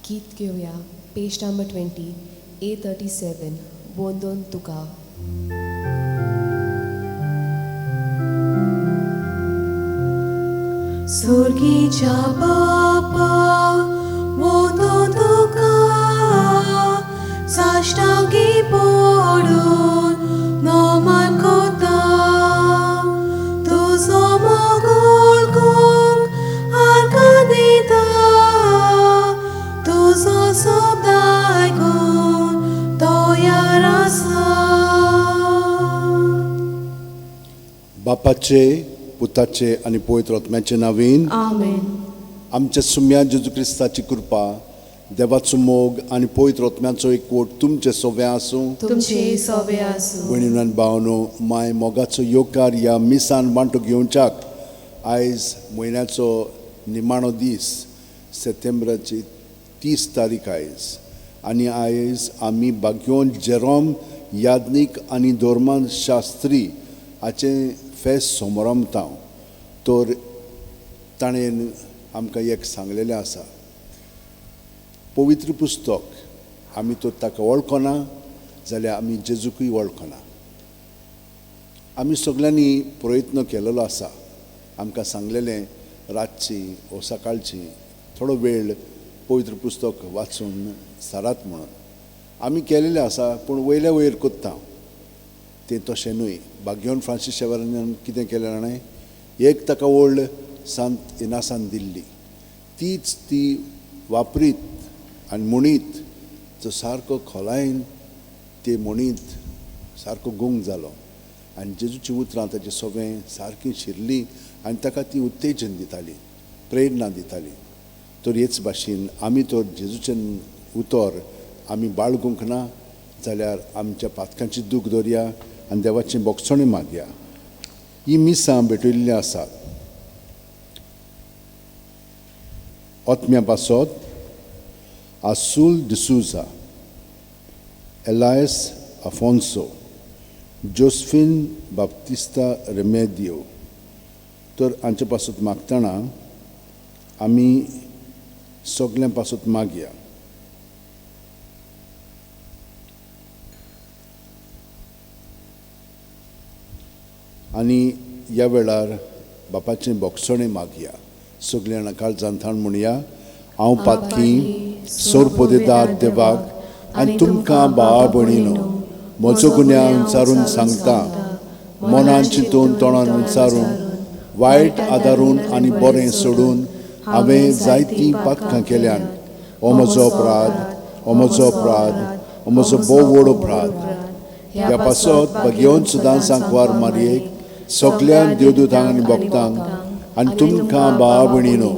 गीत घेवया पेज number 20 A37 वोंदोन तुका. सुर्गीच्या बापा वोंदोन तुका साश्टांगी पडून नमन कोता तुजो मोग ओळखूंक आर्गां दिता तुजो शब्द आयकून तयार आसा. बापाचे पुताचे आनी पवित्र आत्म्याचे नांवान आमेन. आमच्या सुम्या जेजू क्रिस्ताची कृपा, देवाचो मोग आनी पवित्र आत्म्याचो एकवट तुमचे सोवे आसूं. तुमचे सोबे आसूं. भयणीनो आनी भावनो, माय मोगाचो येवकार ह्या मिसान वांटो घेवच्याक आयज म्हयन्याचो निमाणो दीस, सप्टेंबराची 30 तारीख आयज. आनी आयज आमी बाग्योन जेरोम याज्ञीक आनी धर्मान शास्त्री हाचें फेस्त सोमरमता. तर ताणें आमकां एक सांगलेलें आसा, पवित्र पुस्तक आमी तर ताका वळखना जाल्यार आमी जेजूकूय वळखना. आमी सगल्यांनी प्रयत्न केलेलो आसा. आमकां सांगलेलें रातची ओ सकाळची थोडो वेळ पवित्र पुस्तक वाचून सारात म्हणून आमी केलेलें आसा, पूण वयल्या वयर कोत्ता तें तशें न्हय. बाग्योन फ्रांसीस शेवरान कितें केलें जाणा, एक ताका व्हड सांत इनासान दिल्ली तीच ती वापरीत आनी म्हणीत तो सारको खोलायन ते म्हणीत सारको गुंग जालो आनी जेजूची उतरां ताचे सगळें सारकीं शिरलीं आनी ताका ती उत्तेजन दिताली, प्रेरणा दिताली. तर हेच भाशेन आमी तर जेजूचें उतर आमी बाळगूंक ना जाल्यार आमच्या पातकांची दूख दवरया आनी देवाची बोगसणी मागया. ही मिसां भेटयल्लीं आसात. आत्म्या पासत आसूल डिसूजा, एलायस आफोन्सो, जोस्फीन बाप्तिस्ता रेमेदियो. तर हांचे पासत मागतना आमी सगल्यां पासत मागया. आनी ह्या वेळार बापाचें बोगसणें मागया. सगळ्यां काळजान थाण म्हणया, हांव पातकी सोरपोदेदार देवाक आनी तुमकां भावा भयणीनो म्हजो गुन्यांव विचारून सांगता. मनान चिंतून तोंडान विचारून वायट आदारून आनी बरें सोडून हांवें जायतीं पातकां केल्यान. हो म्हजो अपराध, हो म्हजो अपराध, हो म्हजो भोव व्हड अपराध. ह्या पासत भगेवन सुद्दां सांकवार मारयेक सगल्यांक देवदूतांक आनी भक्तांक आनी तुमकां भावा भयणीनो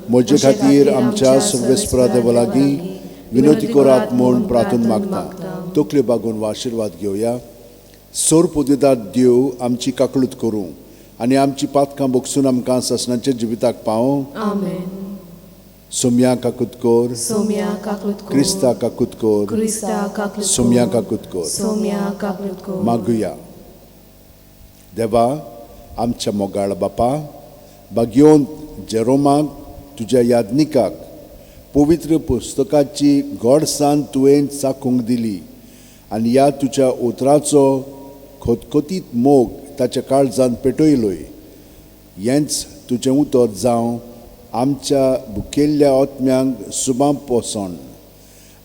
म्हजे खातीर आमच्या सर्वेस्परा देवा लागीं विनोती करात म्हूण प्रार्थना मागता. तकल्यो बागोवन वा आशिर्वाद घेवया. सोरपोदेदार देव आमची काकळूत करूं आनी आमची पातकां बगसून आमकां सासणाच्या जिविताक पावों. आमेन. सोम्या काकूत कर, सोम्या काकूत कर, क्रिस्ता काकूत कर, क्रिस्ता काकूत कर, सोम्या काकूत कर. सोम्या काकूत कर. मागुया. देवा आमच्या मोगाळ बापा, बागयोन जेरोमाक तुज्या याज्ञिकाक पवित्र पुस्तकाची गोडसान तुवें चाखूंक दिली आनी ह्या तुज्या उतराचो खतखतीत मोग ताच्या काळजान पेटयलोय. हेंच तुजें उतर जावं आमच्या भुकेल्ल्या आत्म्यांक सुबां पोसण,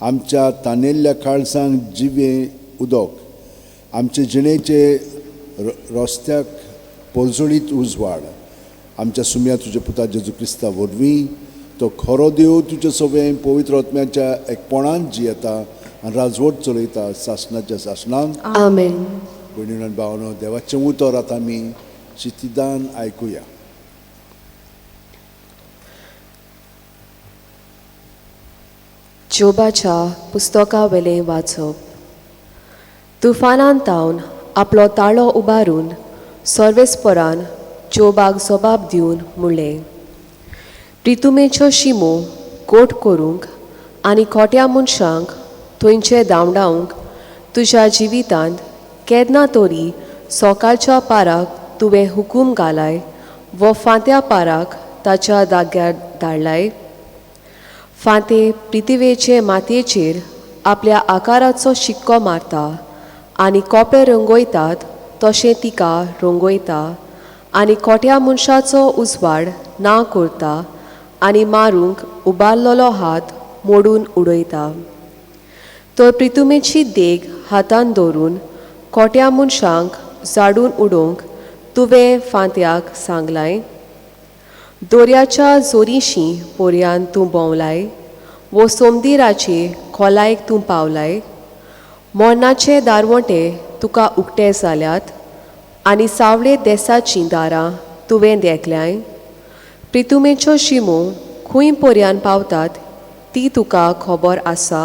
आमच्या तानेल्ल्या काळजांक जिवें उदक, आमचे जिणेचे रस्त्याक पोरजोळीत उजवाड. आमच्या सुम्या तुज्या पुता जेजू क्रिस्ता वरवीं तो खरो देव तुज्या सगळें पवित्र आत्म्याच्या एकपणान जियेता आनी राजवट चलयता सासणाच्या सासणान. आमेन. भयणीनो आनी भावानो, देवाचें उतर आतां आमी शितिदान आयकुया. जोबाच्या पुस्तका वेलें वाचप. तुफानान तावन आपलो ताळो उबारून सर्वेस्परान जोबाक जबाब दिवन म्हणलें, प्रितुमेच्यो शिमो कोट करूंक आनी खोट्या मनशांक थंयचे धांवडावंक तुज्या जिवितांत केन्ना तरी सकाळच्या पाराक तुवें हुकूम घालाय व फांत्या पाराक ताच्या जाग्यार धाडलाय. फांते पृथ्वीचे मातयेचेर आपल्या आकाराचो शिक्को मारता आनी कोपे रंगयतात तशें तिका रंगयता आनी खोट्या मनशाचो उजवाड ना करता आनी मारूंक उबारलेलो हात मोडून उडयता. तर प्रितुमेची देग हातान दवरून खोट्या मनशांक जाडून उडोवंक तुवें फांत्याक सांगलाय. दोरयाच्या जोरीशी पोरयान तूं भोंवलाय वो सोमदिराचे खोलायक तूं पावलाय. मरणाचे दारवंटे तुका उक्ते जाल्यात आनी सावळे देसाचीं दारां तुवें देखल्याय. प्रितुमेच्यो शिमो खंय पर्यान पावतात ती तुका खबर आसा.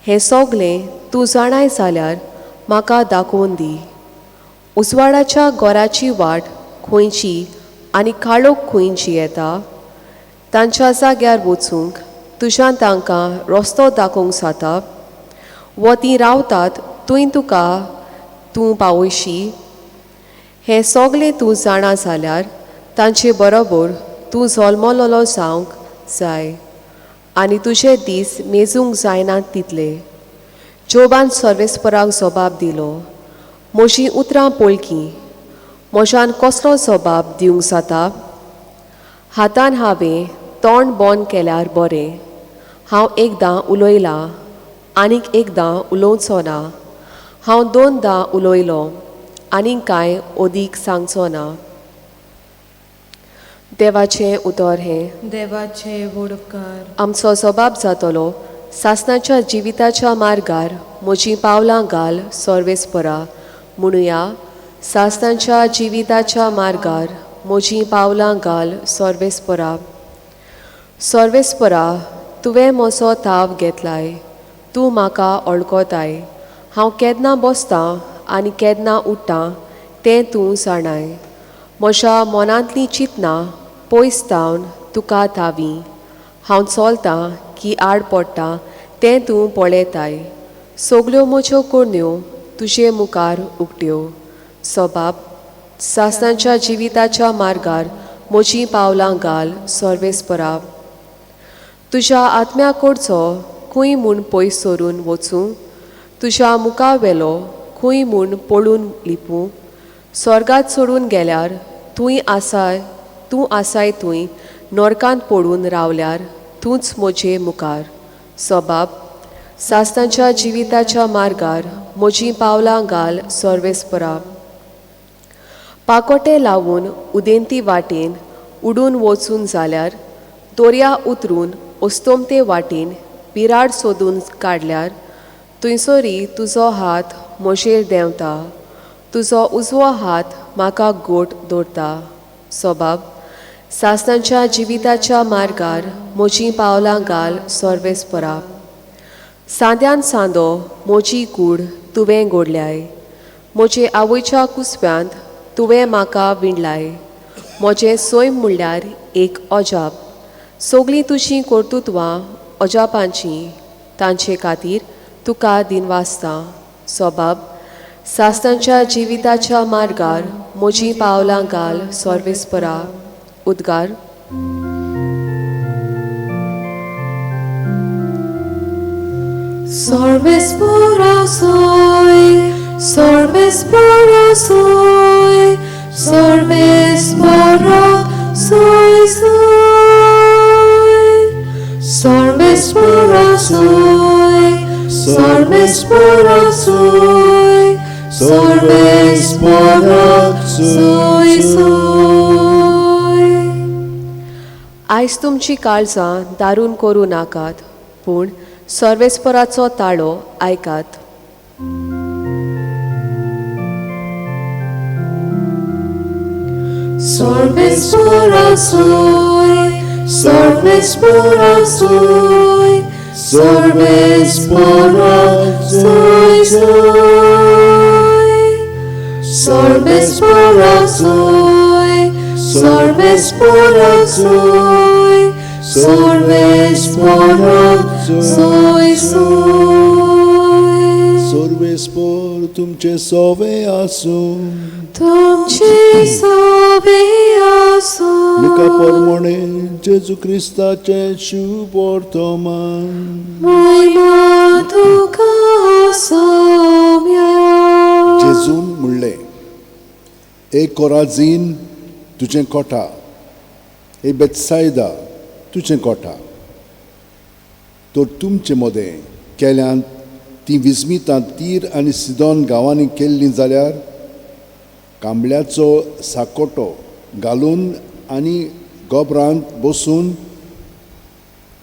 हें सगलें तूं जाणाय जाल्यार म्हाका दाखोवन दी. उजवाडाच्या घराची वाट खंयची आनी काळोख खंयची येता तांच्या जाग्यार वचूंक तुज्यान तांकां रस्तो दाखोवंक जाता. वो तीं रावतात थंय तुका तूं पावयशी. हें सगलें तूं जाणा जाल्यार तांचे बरोबर तूं जल्मलोलो जावंक जाय आनी तुजे दीस मेजूंक जायनात तितले. जोबान सर्वेस्पराक जबाब दिलो, म्हजीं उतरां पळकी म्हज्यान कसलो जबाब दिवंक जाता. हातान हांवें तोंड बंद केल्यार बरें. हांव एकदां उलयलां आनीक एकदां उलोवचो ना. हांव दोनदां उलयलो आनीक कांय अदीक सांगचो ना. देवाचें उतर हें. देवाचे व्हड उपकार. आमचो जबाब जातलो सासणाच्या जिविताच्या मार्गार म्हजीं पावलां घाल सर्वेस्परा. म्हणुया, सासणाच्या जिविताच्या मार्गार म्हजीं पावलां घाल सर्वेस्परा. सर्वेस्परा, तुवें म्हजो ताव घेतलाय, तूं म्हाका वळखताय. हांव केन्ना बसतां आनी केन्ना उठ्ठां तें तूं जाणाय. म्हज्या मनांतलीं चिंतनां पयस थावन तुका थावी. हांव चलतां की आड पडटा तें तूं पळयताय. सगल्यो म्हज्यो करण्यो तुजे मुखार उक्त्यो. सबाब सासणाच्या जिविताच्या मार्गार म्हजीं पावलां घाल सर्वेस्परा. तुज्या आत्म्या कडचो खंय म्हूण पयस सरून वचूं, तुज्या मुखा वेलो खंय म्हूण पळून लिपूं. स्वर्गात सोडून गेल्यार तूंय आसाय, तूं आसाय थंय नरकांत पडून रावल्यार तूंच म्हजे मुखार. सबाब सासणाच्या जिविताच्या मार्गार म्हजीं पावलां घाल सर्वेस्परा. पाकोटे लावन उदेंती वाटेन उडून वचून जाल्यार, दर्या उतरून अस्तमते वाटेन बिराड सोदून काडल्यार, थंयसरी तुजो हात म्हजेर देंवता, तुजो उजवो हात म्हाका गोट दवरता. सबाब सासणाच्या जिविताच्या मार्गार म्हजीं पावलां घाल सर्वेस्परा. सांद्यान सांदो म्हजी कूड तुवें घडल्याय, म्हजे आवयच्या कुसव्यांत तुवें म्हाका विणलाय. म्हजें सैम म्हणल्यार एक अजाप, सगळीं तुजीं कर्तुत्वां अजापांचीं, तांचे खातीर तुका दिनवासता. सबाब सासणाच्या जिविताच्या मार्गार म्हजीं पावलां घाल सर्वेस्परा. उद्गार. सर्वेस्परा सोय, सर्वेस्परा सोय, सर्वेस्परा सोय सोय. सर्वेस्परा सोय, सर्वेस्परा सोय, सर्वेस्परा सोय सोय. आयज तुमची काळजां दारून करूं नाकात, पूण सर्वेस्पराचो ताळो आयकात. सर्वेस्परा सोय, सर्वेस्परा सोय, सर्वेस्परा सोय सोय. सर्वेस्परा सोय, सर्वेस्परा सोय, सर्वेस्परा सोय सोय. सर्वेस्पोर तुमचे सोवे आसूं. तुमचे सोवे आसूं. लुका पोरमोणे जेजू क्रिस्ताचें शुभ वर्तमान. मोयमा तुका सोम्या. जेजून म्हणलें, ए कोराझीन तुजें कोठा, ए बेत्सायदा तुजें कोठा, तर तुमचे मदें केल्यान ती विस्मितां तीर आनी सिदोन गांवांनी केल्लीं जाल्यार कांबळ्याचो साकोटो घालून आनी गोबरांत बसून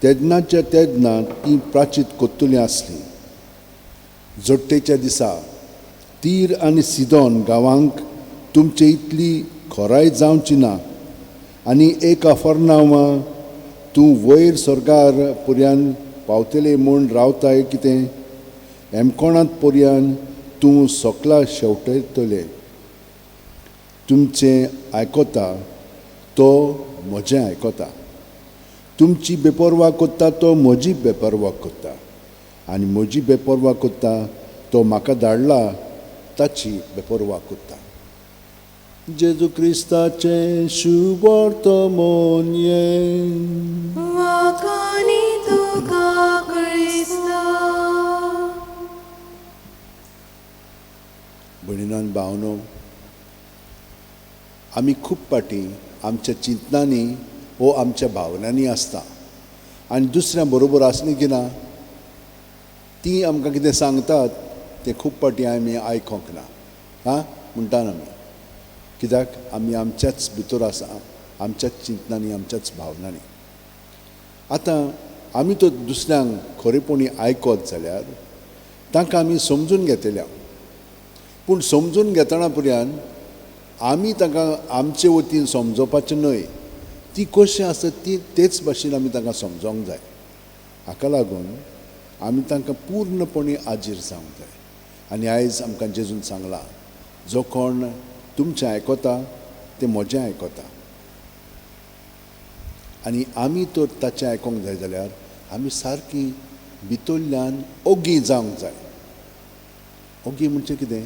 तेन्नाच्या तेन्ना ती प्राचीत कोत्तुलीं आसलीं. जोडटेच्या दिसा तीर आनी सिदोन गांवांक तुमचे इतली खोराय जावची ना आनी एक अफरनांवा तूं वयर स्वर्गार पर्यान पावतले म्हूण रावताय कितें, एमकोणांत पर्यान तूं सकला शेवटयतले. तुमचें आयकता तो म्हजें आयकता, तुमची बेपर्वा कोत्ता तो म्हजी बेपर्वा कोत्ता, आनी म्हजी बेपर्वा कोत्ता तो म्हाका धाडला ताची बेपर्वा कोत्ता. जेजू क्रिस्ताचें शुभ वर्तमान हें. वाखाणी तुका क्रिस्ता. भयणीन भावनो, आमी खूब फावटी आमच्या चिंतनांनी वो आमच्या भावनांनी आसता आनी दुसऱ्यां बरोबर आसली की ना ती आमकां कितें सांगतात तें खूब फावटी आमी आयकोंक ना. आं म्हणटा आमी, कित्याक आमी आमच्याच भितर आसा, आमच्याच चिंतनांनी, आमच्याच भावनांनी. आतां आमी तो दुसऱ्यांक खरेपणी आयकत जाल्यार तांकां आमी समजून घेतल्या, पूण समजून घेतना पर्यंत आमी तांकां आमचे वतीन समजोवपाचें न्हय, ती कशी आसता ती तेच भाशेन आमी तांकां समजोंक जाय. हाका लागून आमी तांकां पूर्णपणी आजीर जावंक जाय. आनी आयज आमकां जेजून सांगलां, जो कोण तुमचें आयकता तें म्हजें आयकता. आनी आमी तर ताचें आयकोंक जाय जाल्यार आमी सारकी भितरल्यान ओगी जावंक जाय. ओगी म्हणजे कितें,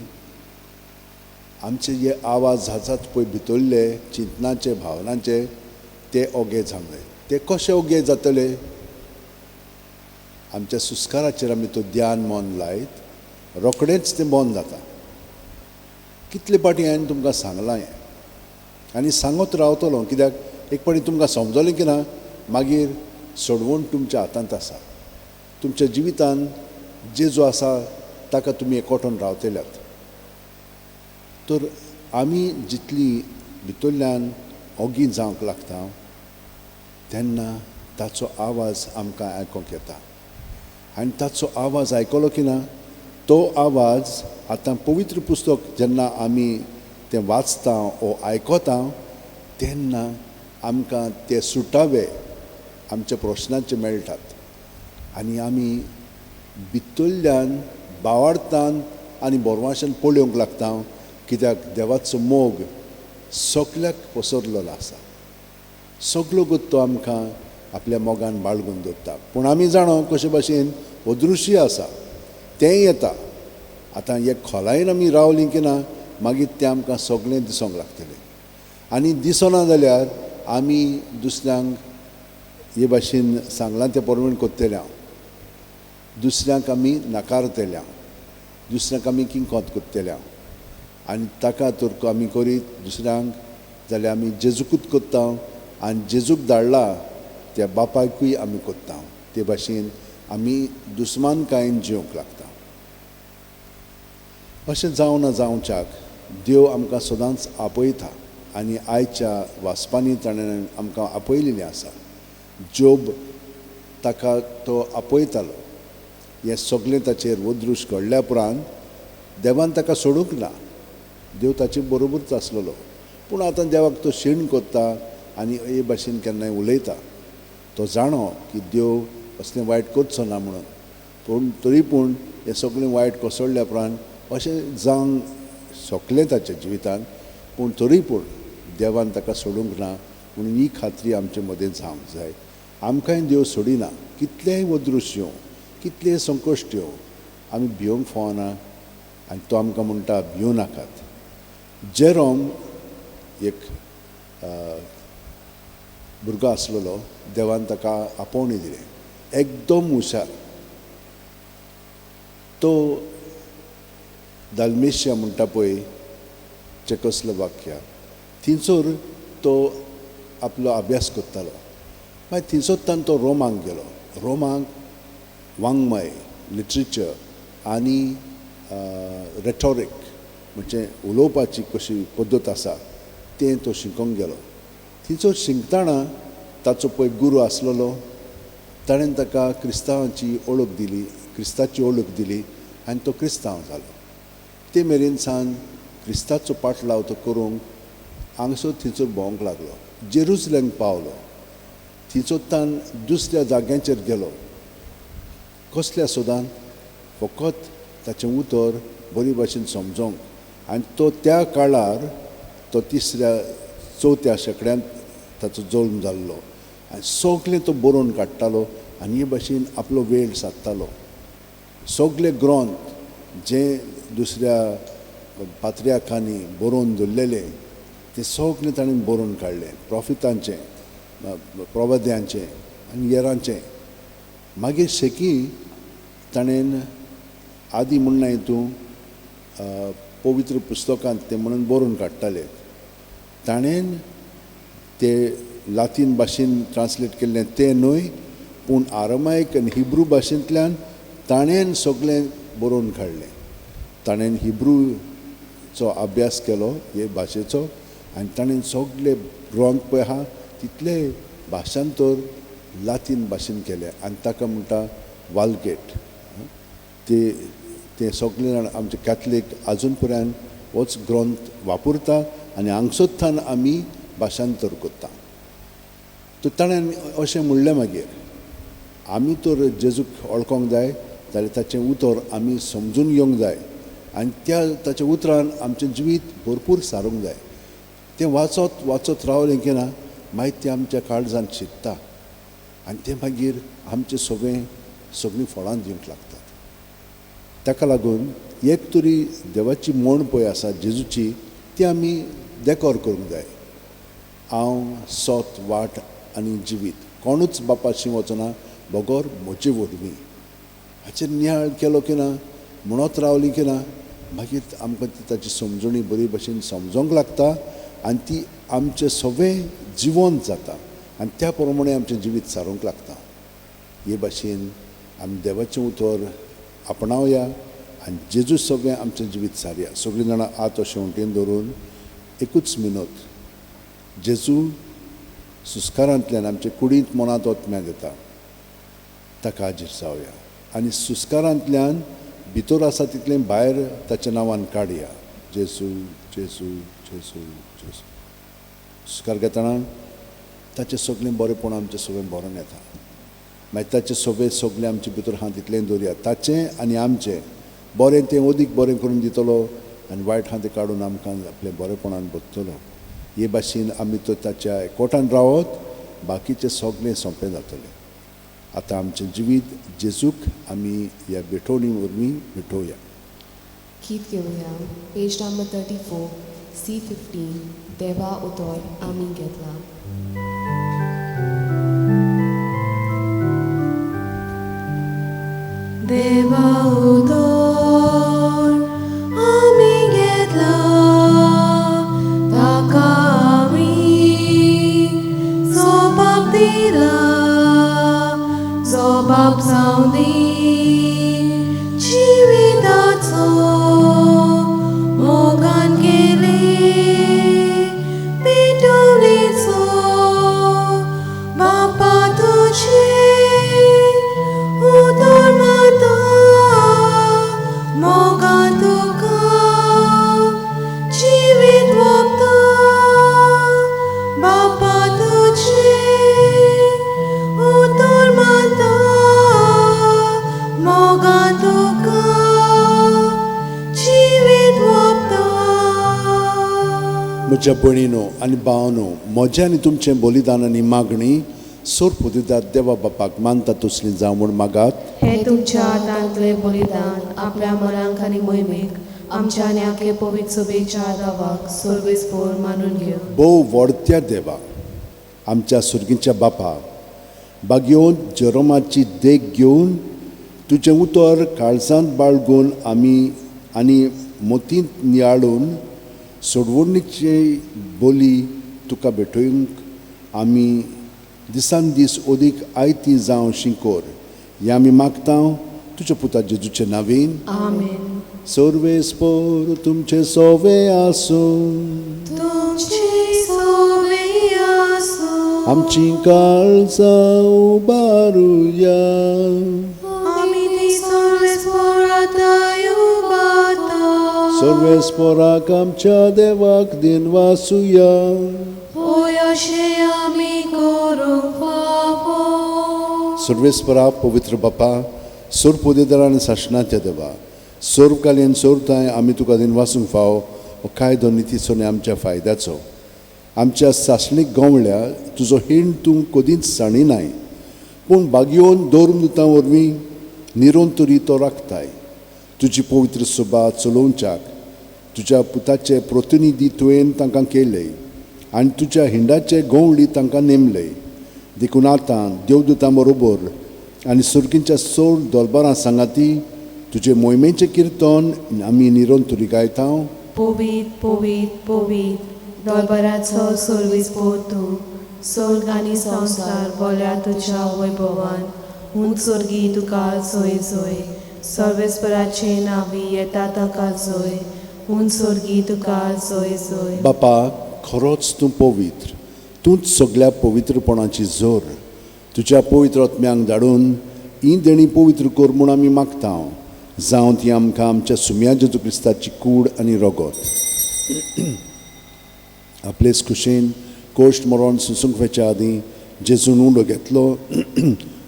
आमचे जे आवाज आसात पळय भितरले चिंतनाचे भावनांचे ते ओगे जावंक जाय. ते कशे ओगे जातले, आमच्या सुस्काराचेर आमी तो ध्यान मन लायत रोखडेंच तें बंद जाता. कितले फावटी हांवें तुमकां सांगलां हें आनी सांगत रावतलो, कित्याक एक फावटी तुमकां समजलें की ना मागीर सोडवण तुमच्या हातांत आसा. तुमच्या जिवितान जेजू आसा ताका तुमी एकवटून रावतल्यात. तर आमी जितली भितरल्यान ओगी जावंक लागता तेन्ना ताचो आवाज आमकां आयकोंक येता. आनी ताचो आवाज आयकलो की ना तो आवाज आतां पवित्र पुस्तक जेन्ना आमी तें वाचता वो आयकता तेन्ना आमकां ते सुटावे आमच्या प्रश्नाचे मेळटात आनी आमी भितरल्यान बावार्थान आनी बोरवाशान पळोवंक लागता, कित्याक देवाचो मोग सगल्याक पसरलेलो आसा. सगलो गुत्तो आमकां आपल्या मोगान बाळगून दवरता. पूण आमी जाणो कशे भाशेन अदृश्य आसा तेंय येता. आतां हे खोलायेन आमी रावलीं की ना मागीर तें आमकां सगळें दिसोंक लागतलें. आनी दिसना जाल्यार आमी दुसऱ्यांक हे भाशेन सांगलां तें परवण करतले हांव, दुसऱ्यांक आमी नाकारतले हांव, दुसऱ्यांक आमी किंकोत करतले हांव. आनी ताका तर आमी करीत दुसऱ्यांक जाल्यार आमी जेजूकूच करता आनी जेजूक धाडला त्या बापायकूय आमी करता. ते भाशेन आमी दुस्मानकायेन जिवंक लागता. अशें जावं ना जावच्याक देव आमकां सदांच आपयता आनी आयच्या वाचपांनी ताणें आमकां आपयलेलें आसा. जोब ताका तो आपयतालो. हें सगळें ताचेर वदृश घडल्या उपरांत देवान ताका सोडूंक ना, देव ताचे बरोबरच आसलेलो. पूण आतां देवाक तो शीण कोत्ता आनी हे भाशेन केन्नाय उलयता. तो जाणो की देव असलें वायट करचो ना म्हणून, पूण तरी पूण हें सगळें वायट कोसळ्ळ्या उपरांत अशें जावंक शकलें ताच्या जिवितान, पूण तरी पूण देवान ताका सोडूंक ना म्हणून ही खात्री आमचे मदें जावंक जाय. आमकांय देव सोडिना. कितलेंय वदृश्य येवं, कितलेंय संकश्ट येवं, आमी भिवंक फावना. आनी तो आमकां म्हणटा भिवू नाकात. जेरोम एक भुरगो आसलेलो, देवान ताका आपोवणी दिलें, एकदम हुशार. तो दाल्मेशिया म्हणटा पळय चेकोस्लोवाकिया, थंयसर तो आपलो अभ्यास करतालो. मागीर थंयसरतान तो रोमाक गेलो. रोमाक वाङ्मय, लिटरेचर आनी रेटॉरीक म्हणजे उलोवपाची कशी पद्दत आसा तें तो शिकोंक गेलो. थंयसर शिकतना ताचो पळय गुरू आसलेलो, ताणें ताका क्रिस्तांवाची ओळख दिली, क्रिस्ताची ओळख दिली आनी तो क्रिस्तांव जालो. ते मेरेन सावन क्रिस्ताचो पाटलाव तो करूंक हांगसर थंयसर भोंवंक लागलो. जेरुजलेम पावलो, थंयसरतान दुसऱ्या जाग्यांचेर गेलो. कसल्या सोदान? फकत ताचें उतर बरी भाशेन समजोंक. आनी तो त्या काळार तो तिसऱ्या चवथ्या शेंकड्यांत ताचो जल्म जाल्लो आनी सगळें तो बरोवन काडटालो आनी हे भाशेन आपलो वेळ सादतालो. सगळे ग्रंथ जे दुसऱ्या पात्र्याकांनी बरोवन दवरलेले ते सगळें ताणें बरोवन काडलें, प्रॉफितांचें, प्रवाद्यांचें आनी येरांचें. मागीर शेकी ताणें आदी म्हणना हितून पवित्र पुस्तकांत तें म्हणून बरोवन काडटाले. ताणें ते लातीन भाशेन ट्रान्सलेट केल्लें तें न्हय, पूण आरमायक आनी हिब्रू भाशेंतल्यान ताणें सगळें बरोवन काडलें. ताणें हिब्रूचो अभ्यास केलो हे भाशेचो आनी ताणें सगळे ग्रंथ पळय आहा तितले भाशांतर लातीन भाशेन केलें आनी ताका म्हणटा वालगेट. ते ते सगळे जाण आमचे कॅथलीक आजून पर्यंत होच ग्रंथ वापरता आनी हांगसोत्थान आमी भाशांतर करता. तर ताणें अशें म्हणलें, मागीर आमी तर जेजूक वळखोंक जाय जाल्यार ताचें उतर आमी समजून घेवंक जाय आनी त्या ताच्या उतरान आमचें जिवीत भरपूर सारूंक जाय. तें वाचत वाचत रावलें की ना मागीर तें आमच्या काळजांत शिकता आनी तें मागीर आमचें सगळें सगळीं फळां दिवंक लागतात. ताका लागून एक तरी देवाची म्हण पळय आसा जेजूची, ती आमी देकोर करूंक जाय. हांव सत, वाट आनी जिवीत, कोणूच बापाशी वचना बगर म्हजे वरवीं. हाचेर नियाळ केलो की ना, म्हणत रावली की ना, मागीर आमकां ती ताची समजणी बरी भशेन समजोंक लागता आनी ती आमचें सगळें जिवंत जाता आनी त्या प्रमाणे आमचें जिवीत सारूंक लागता. हे भाशेन आमी देवाचें उतर आपणावया आनी जेजू सगळें आमचें जिवीत सारया. सगळीं जाणां आत अशें वटेन धरून एकूच मिनत, जेजू सुस्कारांतल्यान आमचे कुडींत मनांत ओतम्या दिता, ताका हाजीर जावया आनी सुस्कारांतल्यान भितर आसा तितलें भायर ताच्या नांवान काडया. जेजू जेजू जेजू जेजू. सुस्कार घेतना ताचें सगळें बरेंपण आमचें सगळें बरोवन येता. मागीर ताचें सगळें सगळें आमचे भितर आहा तितलें दवरया. ताचें आनी आमचें बरें तें अदीक बरें करून दितलो आनी वायट आहा तें काडून आमकां आपलें बरेंपणान बदतलो. हे भाशेन आमी तर ताच्या एकवटान रावत बाकीचें सगळें सोंपें जातलें. आतां आमचें जिवीत जेजूक आमी ह्या भेटवणी वरवीं भेटोवया. गीत घेवया, पेज नंबर 34, C15, देवा उतर आमी घेतला. देवा उतर आमी घेतला, ताका आमी सोबाब दिला, सोबाब जावं दी जिविताचो मोगान केले पेटवणेचो. बापा तुजे उतर माता मोगान तुका जिवीत वोपता. बापा तुजे उतर माता मोगान तुका जिवीत वोपता. म्हज्या भयणीनो आनी भावानो, म्हजें आनी तुमचें बलिदान आनी मागणी सोर पुदिदात देवा बापाक मानता तसली जावं म्हूण मागात. हे तुमच्या हातांतलें बलिदान आपल्या मनांक आनी मोहिमेक आमच्या आनी पवित्र सभेच्या दावाक सर्वेस्पोर मानून घेव. भोव व्हडत्या देवा, आमच्या सुर्गीच्या बापा, बागयोन जेरोमाची देख घेवन तुजें उतर काळजांत बाळगून आमी आनी मोतींत नियाळून सोडवणीची बोली तुका भेटोवंक आमी दिसान दीस अदीक आयती जावं शिंकोर हें आमी मागता तुज्या पुता जेजूचे नांवेन. आमेन. सर्वेस्पोर तुमचे सोवे आसूं, आमची काळजां उबारुया. सर्वेस्पोराक आमच्या देवाक दिनवासुया. सर्वेस्परा पवित्र बापा, सोर पोदेदार आनी सासणाच्या देवा, सोरकालीन सोरताय आमी तुका दिनवासूंक फावो हो कायदो नितीचो आनी आमच्या फायद्याचो. आमच्या सासणीक गवळ्या तुजो हीण तूं कदींच सांडिनाय, पूण बागयोवन दौर्मदुतां वरवीं निरोन तरी तो राखताय. तुजी पवित्र सभा चलोवच्याक तुज्या पुताचे प्रतिनिधी तुवें तांकां केले आनी तुज्या हिंडाचे गवळी तांकां नेमले. देखून आतां देवदुतां बरोबर आनी सुर्गींच्या सोर दलबारां सांगाती तुजे मोहिमेचें किर्तन आमी निरोन तुरी गायता. पवित्र पवित्र पवित्र दरबाराचो सर्वेस्पोर तूं, स्वर्ग आनी संवसार बोल्या तुज्या वैभवान. उंच स्वर्गी तुका जोय जोय, सर्वेस्पराचे नांवी येता ताका जोय, उंच स्वर्गी तुका जोय जोय. बापा, खरोच तूं पवित्र, तूंच सगळ्या पवित्रपणाची जोर. तुज्या पवित्र आत्म्यांक धाडून ही देणी पवित्र कर म्हूण आमी मागता. जावं ती आमकां आमच्या सुम्या जेजू क्रिस्ताची कूड आनी रगत. आपलेच खुशेन कोश्ट मरोन सुसूंक वचच्या आदीं जेजून उंडो घेतलो,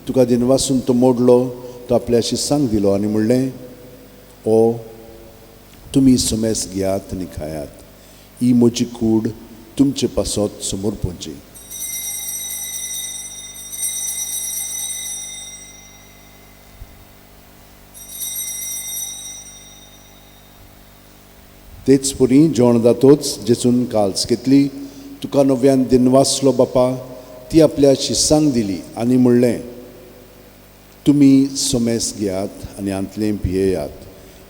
तुका दिनवासून तो मोडलो, तो आपल्या शिसांक दिलो आनी म्हणलें, ओ तुमी सुमेस घेयात आनी खायात, ही म्हजी कूड तुमचे पासत समर्पणची. तेच परी जेवण जातोच जेजून काल्स घेतली, तुका नव्यान दिनवासलो बापा, ती आपल्या शिसांक दिली आनी म्हणलें, तुमी सोमेस घेयात आनी हांतलें पियेयात,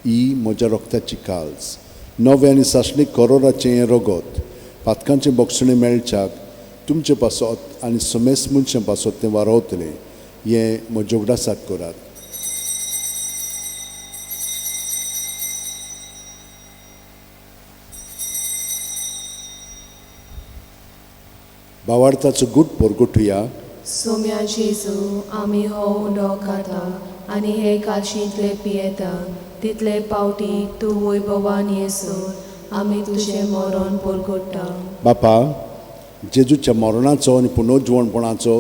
ही म्हज्या रक्ताची काल्स, नवें आनी सासणीक करोराचें हें रगत, पातकांचें बोगसणें मेळच्याक तुमचे पासत आनी सोमेस मनशां पासत तें वारोवतलें, हें म्हज्या उगडासाक करात. भावार्थाचो गूट परगटुया. सोम्या जेजू, आमी हो उंडो खाता आनी हे काशींतले पियेता, तितले पावटी तूं वैभवान येसर आमी तुजें मरण परगट्टा. बापा, जेजूच्या मरणाचो आनी पुनर्जिवणपणाचो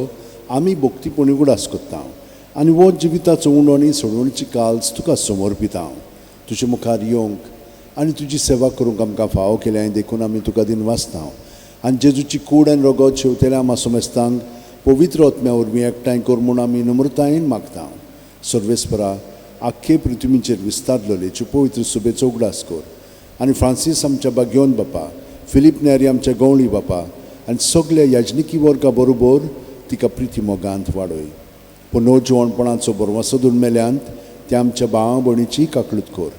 आमी भक्तीपणी उगडास करता आनी हो जिविताचो उंडो आनी सोडवणीची काल्स तुका समर्पिता. तुजे मुखार येवंक आनी तुजी सेवा करूंक आमकां फावो केल्या देखून आमी तुका दिनवासता. आनी जेजूची कूड आनी रगत शेवतेल्या आमा सोमेस्तांक पवित्र आत्म्या वरवीं एकठांय कर म्हूण आमी नम्रतायेन मागता. सर्वेस्परा, आख्खे पृथ्वीचेर विस्तारलेले पवित्र सुबेचो उगडास कर आनी फ्रांसीस आमच्या बागयोन बापा, फिलीप नेरी आमच्या गवळी बापा आनी सगल्या याजनिकी वर्गा बरोबर तिका प्रिती मोगांत वाडय. पुनर्जिवणपणाचो बरवासो धरून मेल्यांत त्या आमच्या भावा भयणीची काकळूत कर.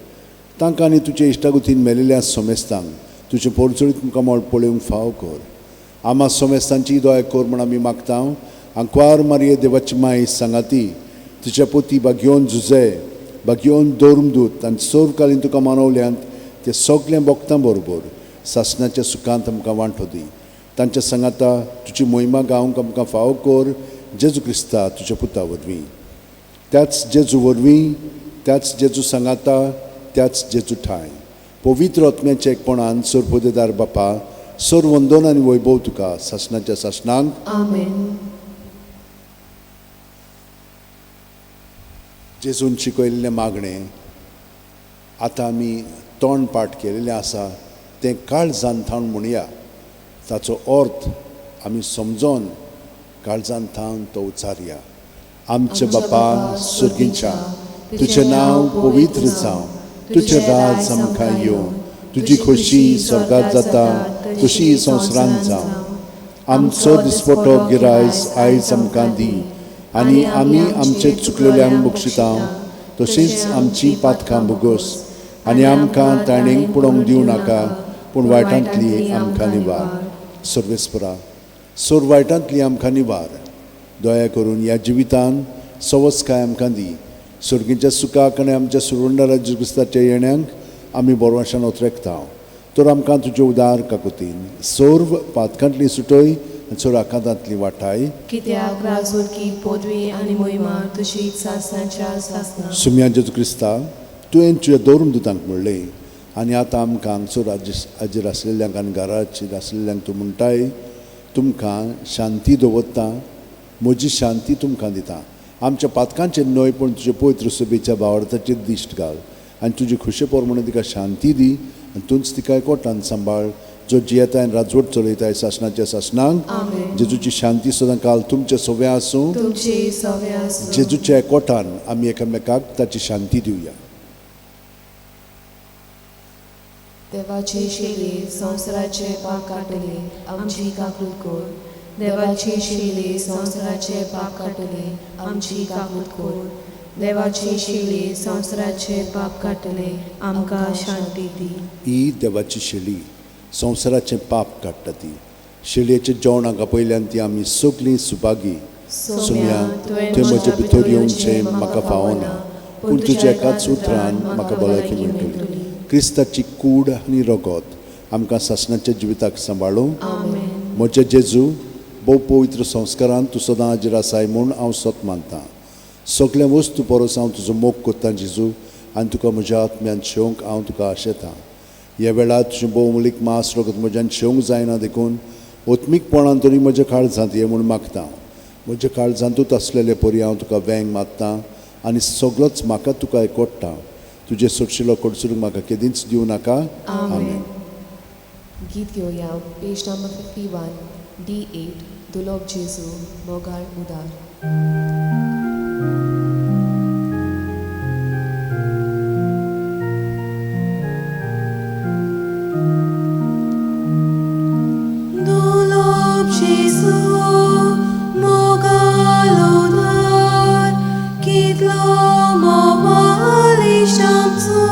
तांकां आनी तुजे इश्टागुतीन मेलेल्या सोमेस्तांक तुजें पोरचोळीत मुखामळ पळोवंक फाव कर. आमा सोमेस्तांची दया कर म्हूण आमी मागता. आंकवार मारये देवाची माय सांगाती तुज्या पोती बागयोन झुजे, बागयोन दौर्मदूत आनी सोरकालीन तुका मानवल्यांत ते सगळें भोगतां बरोबर सासणाच्या सुखांत आमकां वांटो दी. तांच्या सांगाता तुजी मोहिमा गावंक आमकां फावो कर जेजू क्रिस्ता तुज्या पुता वरवीं. त्याच जेजू वरवीं, त्याच जेजू सांगाता, त्याच जेजू ठांय पवित्र आत्म्याच्या एकपणान सरपोदेदार बापा, सर वंदन आनी वैभव तुका सासणाच्या सासणांक. आमेन. जेजून शिकयल्लें मागणें आतां आमी तोंड पाठ केलेलें आसा तें काळजान थावन म्हणया. ताचो अर्थ आमी समजोन काळजान थावन तो उच्चारया. आमचे बापा सुर्गींच्या, तुजें नांव पवित्र जावं, तुजें राज आमकां येवं, तुजी खोशी स्वर्गात जाता तशी संवसारांत जावं. आमचो दिसपटो गिरायस आयज आमकां दी आनी आमी आमचे चुकलेल्यांक बक्षिता तशींच आमची पातकां भोगोस आनी आमकां ताणेंक पडोवंक दिवं नाका, पूण वायटांतली आमकां निवार. सर्वेस्परा, सोर वायटांतली आमकां निवार. दया करून ह्या जिवितान सवस्काय आमकां दी. सर्गीच्या सुखाक आनी आमच्या सुरवंडारा जेजू क्रिस्ताच्या येण्यांक आमी बरवाशान ओतरेकता. तर आमकां तुजे उदार काकुतीन सर्व पातकांतली सुटय आनी सर्व आकांतांतली वाटाय. कित्याक राजवटकी पदवी आनी मोहिमा तुजी सासणाच्या सासणा. सुम्या जेजू क्रिस्ता, तुवें तुज्या दवरून दुतांक म्हणलें आनी आतां आमकां हांगसर हाजेर आसलेल्यांक आनी घराचेर आसलेल्यांक तूं म्हणटाय, तुमकां शांती दवरता, म्हजी शांती तुमकां दिता. आमच्या पातकांचेर न्हय पूण तुजे पवित्र सभेच्या भावार्थाचेर दिश्ट घाल आनी तुजी खुशे प्रमाणे तिका शांती दी आनी तूंच तिका एकवटान सांबाळ, जो जियेताय आनी राजवट चलयताय सासणाच्या सासणाक. जेजूची शांती सदां काल तुमचे सव्या आसूं. जेजूच्या एकवटान आमी एकामेकाक ताची शांती दिवया. देवाची शेली संवसाराचे पाप काडटली आमची काकूत कर. देवाची शेली संवसाराचे पाप काडटली आमची काकूत कर. देवाची शेली संवसाराचे पाप काडटली आमकां शांती दी. ही देवाची शेली संवसाराचें पाप काडटा. ती शेळयेच्या जेवणाक आपयल्यान ती आमी सगळीं सुभागी. सुम्या, तुवें म्हजे भितर येवचें म्हाका फावना, पूण तुज्या एकाच उतरान म्हाका भलायकी मेळटली. क्रिस्ताची कूड आनी रगत आमकां सासणाच्या जिविताक सांबाळूं. म्हजे जेजू, भोव पवित्र संस्कारान तूं सदां हाजीर आसाय म्हूण हांव सत मानतां. सगळ्या वस्तू परस हांव तुजो मोग करतां जेजू, आनी तुका म्हज्या आत्म्यान शेवंक हांव तुका आशेतां. ह्या वेळार तुजें भोवमूलीक मास रगत म्हज्यान शेवंक जायना, देखून ओत्मीकपणान तरी म्हज्या काळजांत ये म्हूण मागता. म्हज्या काळजांतूच आसलेले परी हांव तुका वेंग मारता आनी सगळोच म्हाका तुका एकवटा. तुजें सोडशिलो कडसरूंक म्हाका केदींच दिवं नाका. आमेन. गीत घेवया पेज नंबर 51 D8, दुलोब जेजू मोगाळ उदार. दुलोब जेजू मोगाळ उदार, कितलो मोबाल आमचो,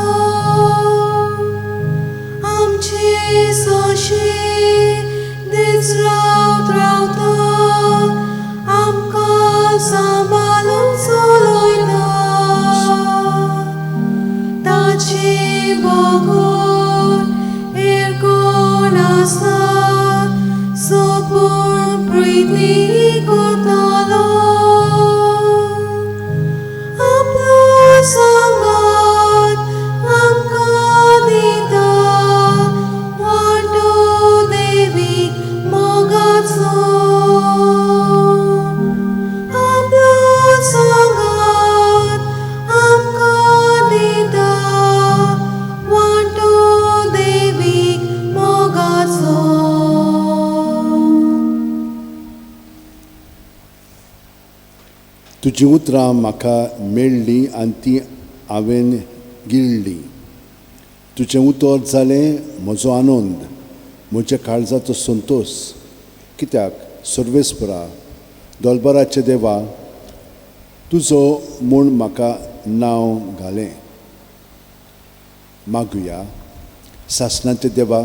आमचे सोशे दीस रावत रावता, आमकां सांबाळून चलयता. ताचे बगर हेर कोण आसा, सोपून प्रिती करतालो. आपलो सांगात आमकां दिता, वांटो देवीक मोगाचो. आपलो सांगात आमकां दिता, वांटो देवीक मोगाचो. तुजी उतरां म्हाका मेळ्ळीं आनी ती हांवें गिळ्ळीं. तुजें उतर जालें म्हजो आनंद, म्हज्या काळजाचो संतोश. कित्याक सर्वेस्परा, दोलबराचे देवा, तुजो म्हूण म्हाका नांव घालें. मागुया. सासणाचे देवा,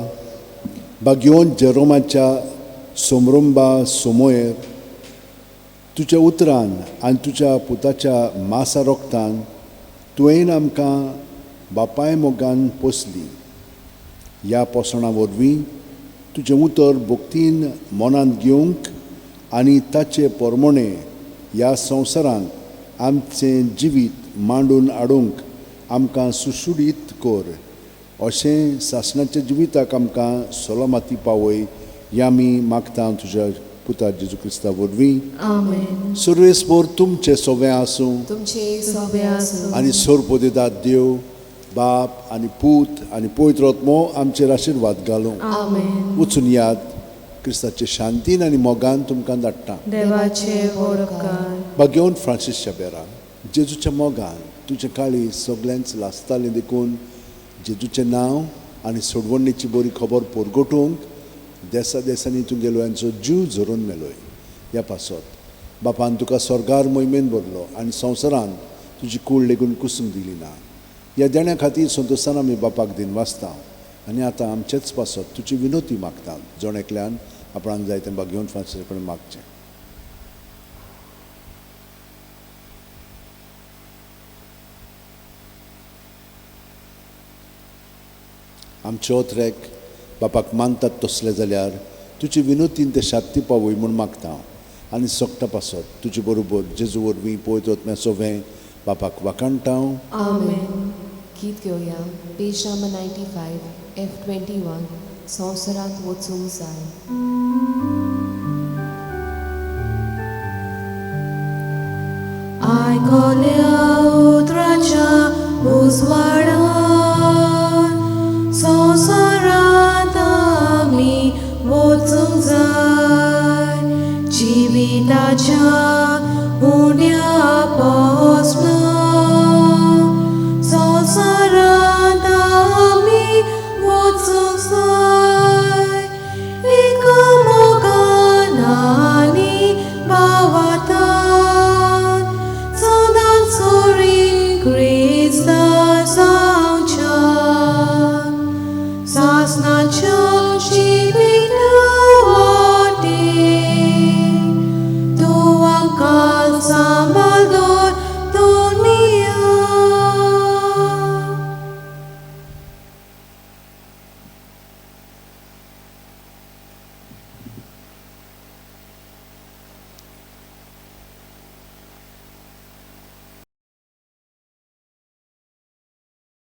बागयोन जेरोमाच्या सोमरोंबा सोमोयर तुज्या उतरान आनी तुज्या पुताच्या मासा रोगतान तुवें आमकां बापाय मोगान पोसली. ह्या पोसणां वरवीं तुजें उतर भक्तीन मनांत घेवंक आनी ताचे परमणे ह्या संवसारांत आमचें जिवीत मांडून हाडूंक आमकां सुशुडीत कर. अशें सासणाच्या जिविताक आमकां सलामती पावय, ह्या आमी मागता तुज्या पुता जेजू क्रिस्ता वरवीं. आमेन. सर्वेस्पर तुमचें सोवें आसूं तुमचे सोबे आसूं. आनी सोरपोदेदाद देव बाप आनी पूत आनी पवित्र आत्मो आमचेर आशिर्वाद घालूं. आमेन. वचून याद क्रिस्ताचे शांतीन आनी मोगान तुमकां धाडटा. देवाचे व्हड उपकार. भाग्यवंत फ्रांसीस शाबेरा, जेजूच्या मोगान तुजें काळीज सगळ्यांच लासतालें, देखून जेजूचें नांव आनी सोडवणेची बरी खबर परगटूंक देसा देसांनी तुगेलो यांचो जीव झरोवन मेलोय. ह्या पासत बापान तुका स्वर्गार मोहिमेन भरलो आनी संवसारान तुजी कूड लेगून कुसूंक दिली ना. ह्या देण्या खातीर संतोशान आमी बापाक दिन वाचता आनी आतां आमचेच पासत तुजी विनोती मागता. जण एकल्यान आपणाक जाय तें भाग्यवंत फ्रांसीसा कडेन मागचें. आमचे ओत्रेक बापाक मानतात तसले जाल्यार तुजी विनोतीन ते शात्ती पावय म्हूण मागता आनी सोगटा पासत तुजे बरोबर जेजू वरवीं पवित्र आत्म्या सोवें बापाक वाखाणटा. आमेन. गीत घेवया पेज नंबर 95 F21 संवसारांत वचूंक जाय. आयकल्या उतराच्या उजवाडान संवसारांत आमी वचूंक जाय. जिविताच्या